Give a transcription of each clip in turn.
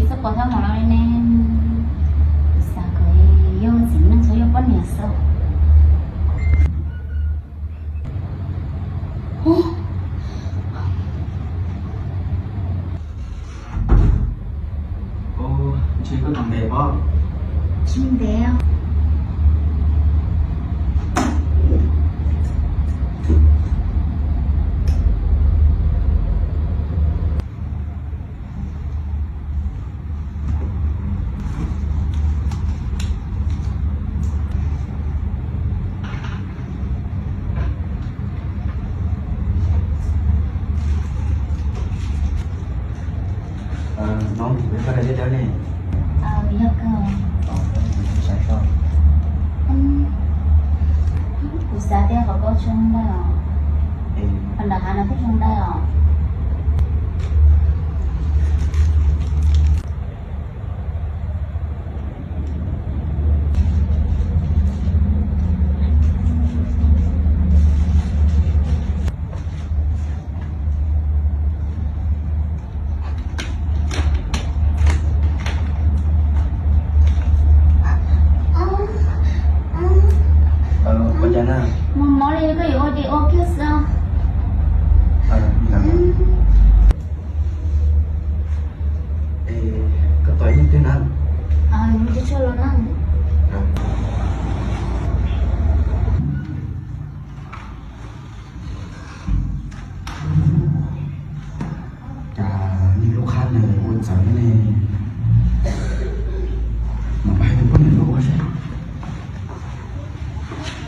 Txhob pov thawj hwv los li ne, kuv xav kom yog txiv neej txhob yog poj niam xwb. Ntshe koj tos ntev pob. Tsis ntev. Nov, peb koj daim liaj dawb ne. Yog kawg. Saib soj. Kuv xav tias qhov ko zoo dai os. Qhov nram hav no twb zoo dai os. Ua cas na? Mus mov li koj yuav ua ces ua kiag xwb. Koj tos ib hnub twg na? Mus tsuag tsuag los na. Cas niag lub qhab ntawd ua txawv ne, mas pab hais tus poj niam no ua saib.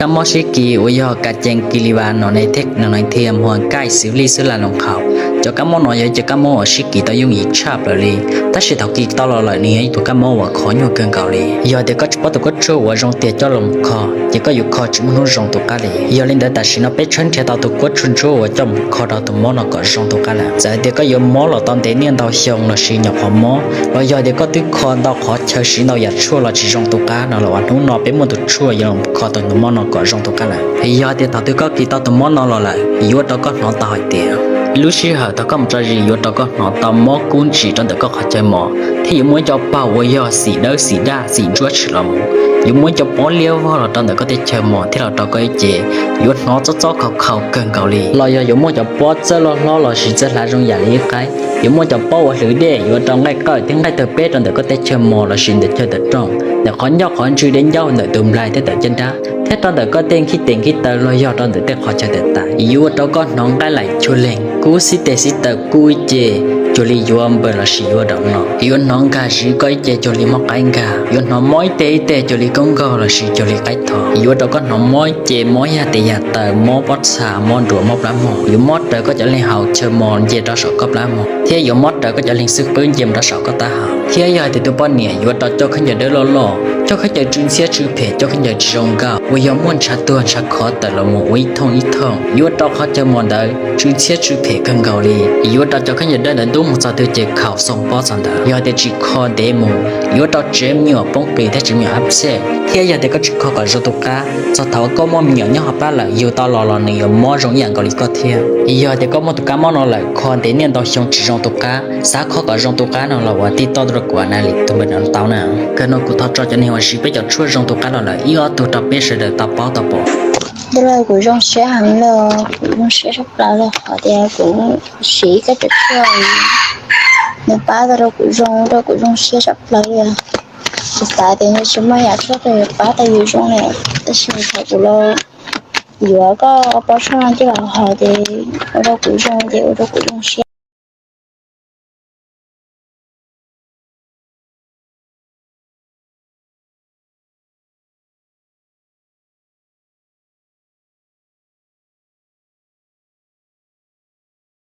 Kab mob sib kis uas yog ka cees kis li vas no ne thiab no ne thiaj muag kaij xws li xwb la loo qhaus. Cov kab mob no yog ib cov kab mob uas sib kis tau yooj yim tshaj plaws li, tab sis thaum kis tau los lawm nws yog ib tug kab mob uas kho nyuaj kawg nkaus li. Yog tias koj tsis paub tus kuab tshuaj uas zoo tiag coj los kho, ces koj yuav kho tsis muaj hnub zoo tus qab li. Yog li ntawd tam sim no peb tshawb nrhiav tau tus kuab tshuaj ntsuab uas coj mus kho rau tus mob no kom zoo tus qab lawm. Txawm hais tias koj yuav mob los tau ntev niaj ntau xyoo los sis nyuam qhuav mob, los yog tias koj twb kho ntau qhov chaw siv ntau yam tshuaj los tsis zoo tus qab no los ua hnub no peb muaj tus tshuaj yuav los kho tus mob no kom zoo tus qab lawm. Yog tias thaum twg koj kis tau tus mob no los lawm, yuav ua rau koj hnov tau hais tias lub sij hawm thaum koj mus tso zis yuav ua rau koj hnov tau mob kub ntsim rau ntawm koj qhov chaw mos, thiab yuav muaj ib co paug uas yog xim dawb xim daj xim ntsuab tshwm los mus. Yuav muaj ib co pob liab vog los rau ntawm koj tej chaw mos thiab los rau koj ib ce, yuav hnov txob txob khaus khaus kawg nkaus li. Los yog yuav muaj cov pob txawj loj hlob los sis txawj hlav zoo yam li ib qaib. Yuav muaj cov pob uas hlwv dej yuav ua rau nqaij qawj thiab nqaij tawg peb rau ntawm koj tej chaw mos los sis ntawm chaw tawm rooj, ntawm qhov ncauj qhov ntswg dej ncauj ntawm tus nplaig thiab ntawm caj dab, thiab rau ntawm koj tej nkhib tes nkhib taw los yog rau ntawm tej qhov chaw tawm tas. Yuav ua rau koj hnov nqaij laim chua leeg, kub xib tes xib taw kub ib ce, cuag li yuav npawg los sis yuav daum no. Yuav hnov nkag zis koj ib ce cuag li mob qaib nkag, yuav hnov mob ib teg ib teg cuag li koob nkaug los sis cuag li qaib tho. Yuav ua rau koj hnov mob ib ce mob yag tes yag taw, mob pob txha, mob nruas, mob plab mog. Yuav mob raws koj cov leeg haus chaw mos nce rau saum koj plab mog, thiab yuav mob raws koj cov leeg xwb qwb nce mus rau saum koj taub hau. Thiab yog hais tias tus poj niam yuav ua rau coj khaub ncaws dawb loj loj, coj khaub ncaws tsw ntxhiab tsw phem, coj khaub ncaws tsis zoo nkauj uas yog muaj ntshav tuag ntshav khov tawm los mus ua ib thooj ib thooj, yuav ua rau qhov chaw mos ntawd tsw ntxhiab tsw phem kawg nkaus li. Yuav ua rau cov khaub ncaws dawb ntawd ntub mus txog twg ces khaus xoo pob txog ntawd. Yog hais tias tsis kho ntev mus, yuav ua rau tsev me nyuam poob qis thiab tsev me nyuam ab txhej. Thiab yog tias koj tsis kho kom zoo tus qab, txog thaum uas koj muaj me nyuam nyob hauv plab lawm yug tau los los nws yuav mob zoo ib yam nkaus li koj thiab. Yog tias koj muaj tus kab mob no lawm, kho ntev niaj ntau xyoo tsis zoo tus qab, xav kho kom zoo tus qab no los ua tij toj rau kuv na li tus npawb no tau na. Kawg no kuv thov tso cov neeg uas siv peb cov tshuaj zoo tus qab los lawm ib ob tug rau peb sawv daws tau paub tau pom. Ntawm no kuv zoo siab heev li, kuv zoo siab tshaj plaws li qhov tias kuv siv koj cov tshuaj, nws pab tau rau kuv zoo, rau kuv zoo siab tshaj plaws li. Kuv xav tias nws tsis muaj yam tshuaj twg yuav pab tau yus zoo li, tab sis thaum kuv los yuav koj pob tshuaj no coj los haus ces ua rau kuv zoo, ces ua rau kuv zoo siab.